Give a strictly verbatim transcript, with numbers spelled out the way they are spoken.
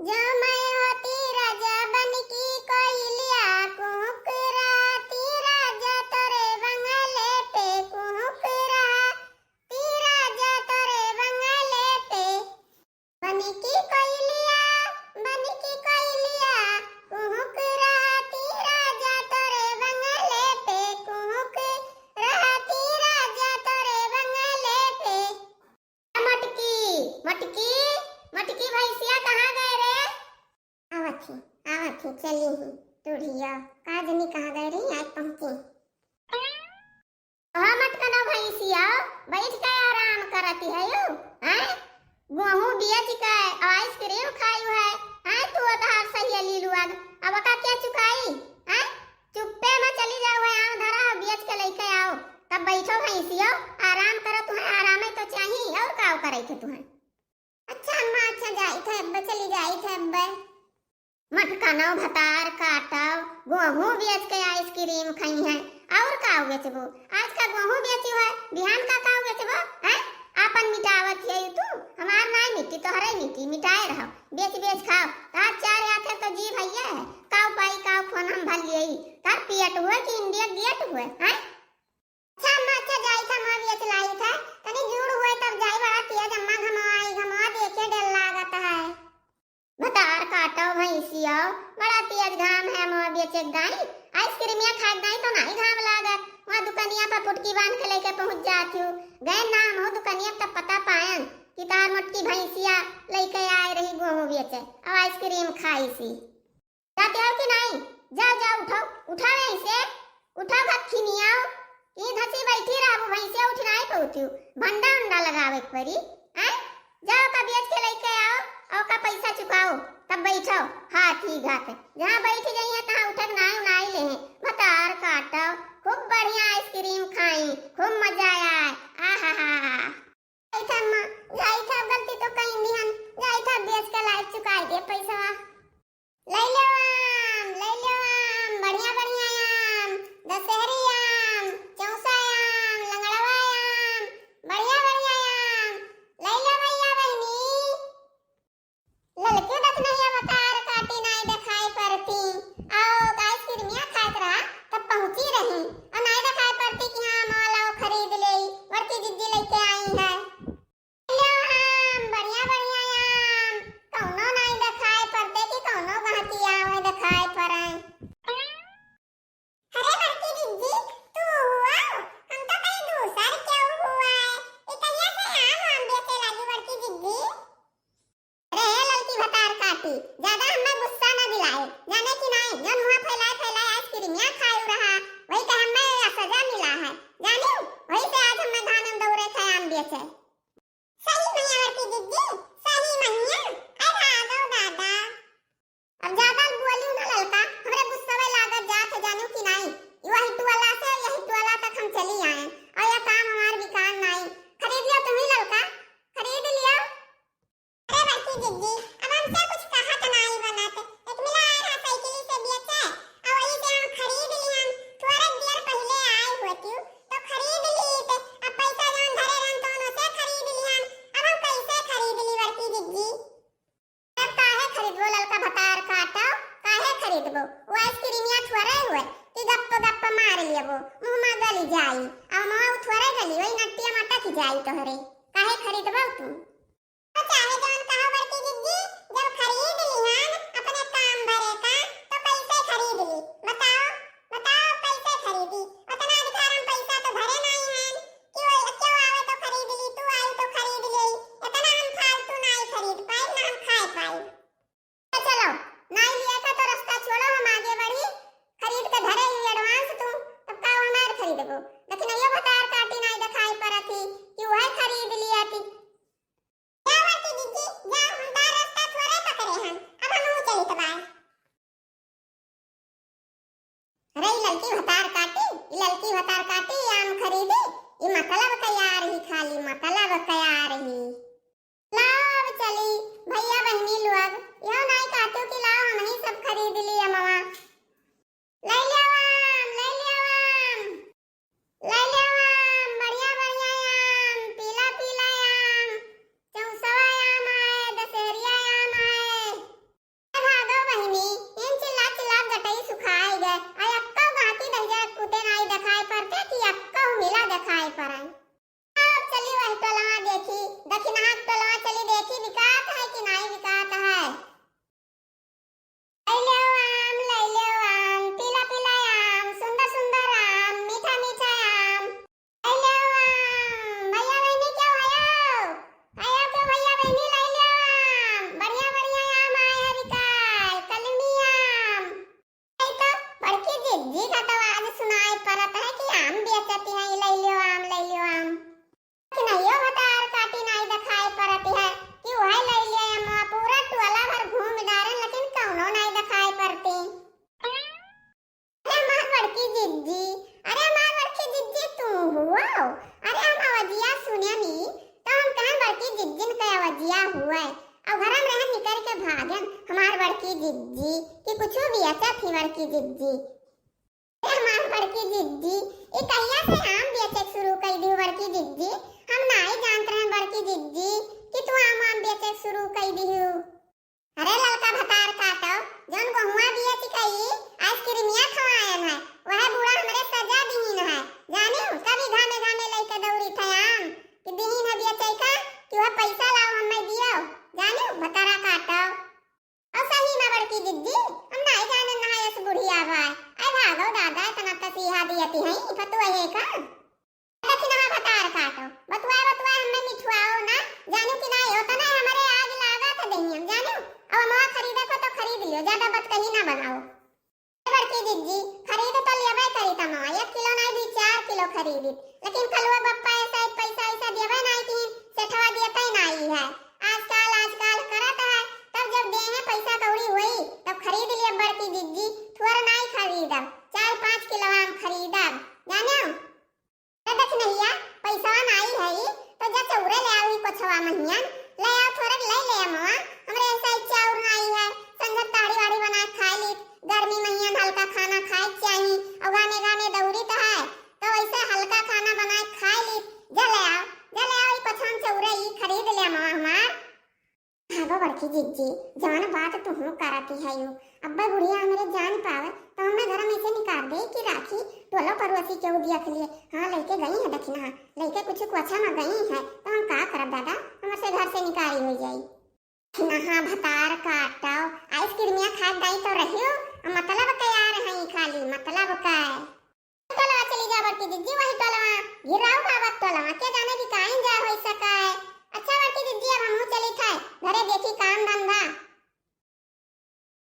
जो मैं होती राजा बन की कोयलिया, कुहुक रहती राजा तोरे बंगले पे, कुहुक रहती राजा तोरे बंगले पे। बन की कोयलिया, बन की कोयलिया, कुहुक रहती राजा तोरे बंगले पे, कुहुक रहती राजा तोरे बंगले पे। मटकी, मटकी, मटकी भैंसिया कहाँ गए रे? आवत ही, आवत ही, चली ही, टूढ़िया, का जनी कहाँ गए रही, आज पहुँची। हाँ मटकना भैंसिया, बैठ के आराम करती है यू, हैं? गोहूँ बेच के आइसक्रीम खायू है, हैं? तू उधार सही लीलू अब, अब का क्या चुकाई, हैं? चुप्पे में चली जाओ, है आम धरा हो, बेच के लेके आओ, तब बैठो भैंसियो, आराम करो, तुम्हें आराम ही तो चाहिए, और का करे थे तुम्हें? अच्छा अम्मा, अच्छा, जाइत है अब्बे, चली जाइत है अब्बे। मटकनो भतार काटो, गोहूँ बेच के आइसक्रीम खाई है, और का बेचबो? आज का गोहूँ बेची है, बिहान का का बेचबो? हैं? आपन मिटावत है तू, हमार नाई मिट्टी, तोहरे मिट्टी, मिटाए रहो, बेच बेच खाओ। तार चार आखे तो जी भैया है, काऊ पाई काऊ फोन हम भर लिए, तार पियट हुए कि इंडिया गेट हुए, हैं? अच्छा अम्मा, अच्छा, जाई था, माँ भी चलाई था, तनी जूड़ हुए तब जाई, बड़ा तेज अम्मा घमवा आई, घमवा देखे डर लागत है। भतार काटो भैंसियो, बड़ा तेज घाम है, माँ बेचे दाई, आइसक्रीमिया खाए दाई तो नहीं घाम लागत, वहाँ दुकानिया पर पुटकी बांध के लेके पहुँच जाती हूँ। गए नाम हो दुकानिया तब पता पायन कि तार मोटकी भैंसिया लेके आए रही गोहूँ बेचे, अब आइसक्रीम खाई सी। जाते हो कि नहीं? जाओ, जाओ, उठाओ, उठाओ ऐसे, उठाओ, घात खिनियाओ। ई धसी बैठी रहबू, भैंसिया उठ नहीं पहुँचू, भंडा उंडा लगावे के पड़ी, हैं? जाओ, का बेच के लेके आओ, और का पैसा चुकाओ, तब बैठो, हाथी घात। जहाँ बैठ गई है, तहाँ उठे के नाई उनाई ले हैं। भतार काटो, खूब बढ़िया आइसक्रीम खाई, खूब मजा आए। आहा। जाई था अम्मा, जाई था, गलती तो कहीं भी हम, जाई था, बेच के लाई, चुकाई दे पैसा। ले लो आम, ले लो आम, बढ़िया बढ़िया आम, दशहरी आम, चौसा आम, लंगड़वा आम, बढ़िया बढ़िया आम, ले लो भैया बहनी। ललकी दतनैया भतार काटी नाई देखाई पड़ती, आओ आइसक्रीमिया खात रहा, तब पहुँची रही, और नाई देखाई पड़ती कि हाँ, माँ लाओ खरीद ले, बड़की जिज्जी लेके आई है। लो आम, बढ़िया बढ़िया आम, कौनो नाई देखाए पड़ते कि कौनो गहकी आवे देखाए पड़े। अरे बड़की जिज्जी, तू हुआ? हम तो कहीं दूसर केहू हुआ है। ई कहिया से आम आम बेचे लागी बड़की जिज्जी? अरे ललकी भतार काटी, ज्यादा हमें गुस्सा न दिलाए, जाने कि नाई, जौन मुँह फैलाए फैलाए आइसक्रीमिया खाए रहा, वही का हमें सजा मिला है, जानी? वही से आज हमें धान में दौड़े थे आम बेचे। सही मैया बड़की जिज्जी, सही मैया। अरे आ गो दादा। अब ज्यादा बोलियो ना ललका, हमरे गुस्सवे लागत जात है, जानियो कि नाई। वही टोला से यही टोला तक हम चली आए, और यह काम हमार बिकान नाई। खरीद लियो तुम्ही ललका, खरीद लियो। अरे बड़की जिज्जी, अब हमसे कुछ कहत नाई बनत। एक मिला आए रहा साइकिल से बेचे, और वही से हम खरीद लिहन। थोड़े देर पहले आए होती तो खरीद लीत। अब पैसा जौन धरे रहन तौन से खरीद लिहन। अब हम कैसे खरीद ली बड़की जिज्जी? अब काहे खरीदबो ललका भतार काटो, काहे खरीदबो? वो आइसक्रीमिया थोड़े हुए कि गप्प गप्प मार लेबो, मुँह मा गली जाई। अब मुँह थोड़े गली, वही नट्टिया मा टक जाई तोहरे। काहे खरीदबो तू? तो चाहे जौन कहो बड़की जिज्जी, जब खरीद लिहन अपने काम भरे का, तो कैसे खरीद ली? बताओ, बताओ कैसे खरीदी? उतना अधिकार हम पैसा तो भरे नहीं हैं कि वो क्यों आवे तो खरीद ली, तू आई तो खरीद ले। इतना हम फालतू नहीं खरीद पाई, ना हम खाए पाई। तो चलो, नाई लिया का तो रास्ता छोड़ो, हम आगे बढ़ी। खरीद के धरे ही एडवांस तू, तब का हमार खरीदबो? लेकिन यो भतार काटी नाई दिखाई पड़त ही कि वह खरीद लिया थी। जा बड़की जिज्जी, जा, हम तार रास्ता थोड़े पकड़े हन, अब हमहू चलित बाय। अरे, ई ललकी भतार काटी, ई ललकी भतार काटी, ई आम खरीदी, ई मतलब का यार ही खाली, मतलब का यार ही। लाओ, अब चली, भैया बहिनी लोग, यो नाई कहतू कि लाओ, हमही सब खरीद ली अमवा। ले लो आम, ले लो आम। ले लो आजन हमार बड़की जिज्जी कि कुछो बेचत ही बड़की जिज्जी। ए हमार बड़की जिज्जी, ई कहिया से आम बेचे शुरू कई दिहू बड़की जिज्जी? हम नाई जानत रहन बड़की जिज्जी कि तू आम आम बेचे शुरू कई दिहू। अरे ललका भतार काटो, जौन गोहुआ बेच कई आइसक्रीमिया खवायन है, वह बूढ़ा हमरे सजा दिहिन है। जानिउ कभी घामे घामे लइके दौड़ी थे आम कि दिहिन है बेचे का कि वह पैसा लाओ हमें दियो। जानिउ भतारा काटो। और सही में बड़की जिज्जी, हम नाई जाने नहायस बुढ़िया भाई। अरे भागो दादा, इतना तसीहा दियती हैं, फतुआ है का? देखी ना भतार काटो, बतुआ बतुआ हमें मिठुआओ ना, जानिउ कि ना यो तो ना हमारे आज लागा था देही हम, जानिउ? अब अमवा खरीदे को तो खरीद लियो, ज्यादा बतकही ना बनाओ। ए बड़की जिज्जी, खरीद तो लेबे करी तमवा, एक किलो नाई दी, चार किलो खरीदी, लेकिन कलुआ बप्पा ऐसा एक पैसा वैसा देबे नाई की, सेठवा देते नाई है। आजकल, आजकल करत है, तब जब देहे पैसा कौड़ी होई, तब खरीद लिए बड़की जिज्जी, थोर नाई खरीदब, चार पाँच किलो आम खरीदब, जाने? ए दखिनहिया, पैसा नाई है ई, तो जा चौरे ले आओ ही कोछवा महियन, ले आओ थोरे ले ले अमवा, हमरे ऐसा इच्छा और नाई है, संझक ताड़ी वाड़ी बना के खा ली, गर्मी महियन हल्का खाना खाए चाही, और गाने गाने दौरी तो है, तो वैसे हल्का खाना बना के खा ली, जा ले आओ, जा ले आओ ई पछान चौरे ई खरीद ले अमवा हमार। हाँ गो बड़की जिज्जी, जवन बात तुहू करती है यू, अब्बा बुढ़िया हमरे जान पावे तो हमें घर में से निकाल दे कि राखी टोलो पड़ोसी केहू देख लिए। हाँ लइके गई है दखिनहा, लइके कुछ कोछा में गई है तो हम का करब दादा, हमर से घर से निकारी हो जाई। दखिनहा भतार काटो, आइसक्रीमिया खाए दाई तो रहियो, मतलब का यार है खाली मतलब का। टोलवा चली जा बड़की जिज्जी, वही टोलवा, घिराऊ बाबा टोलवा, के जाने कि काइन जा होई सकाए। अच्छा बड़की जिज्जी, अब हमहू चली थे घरे, देखी काम धंधा।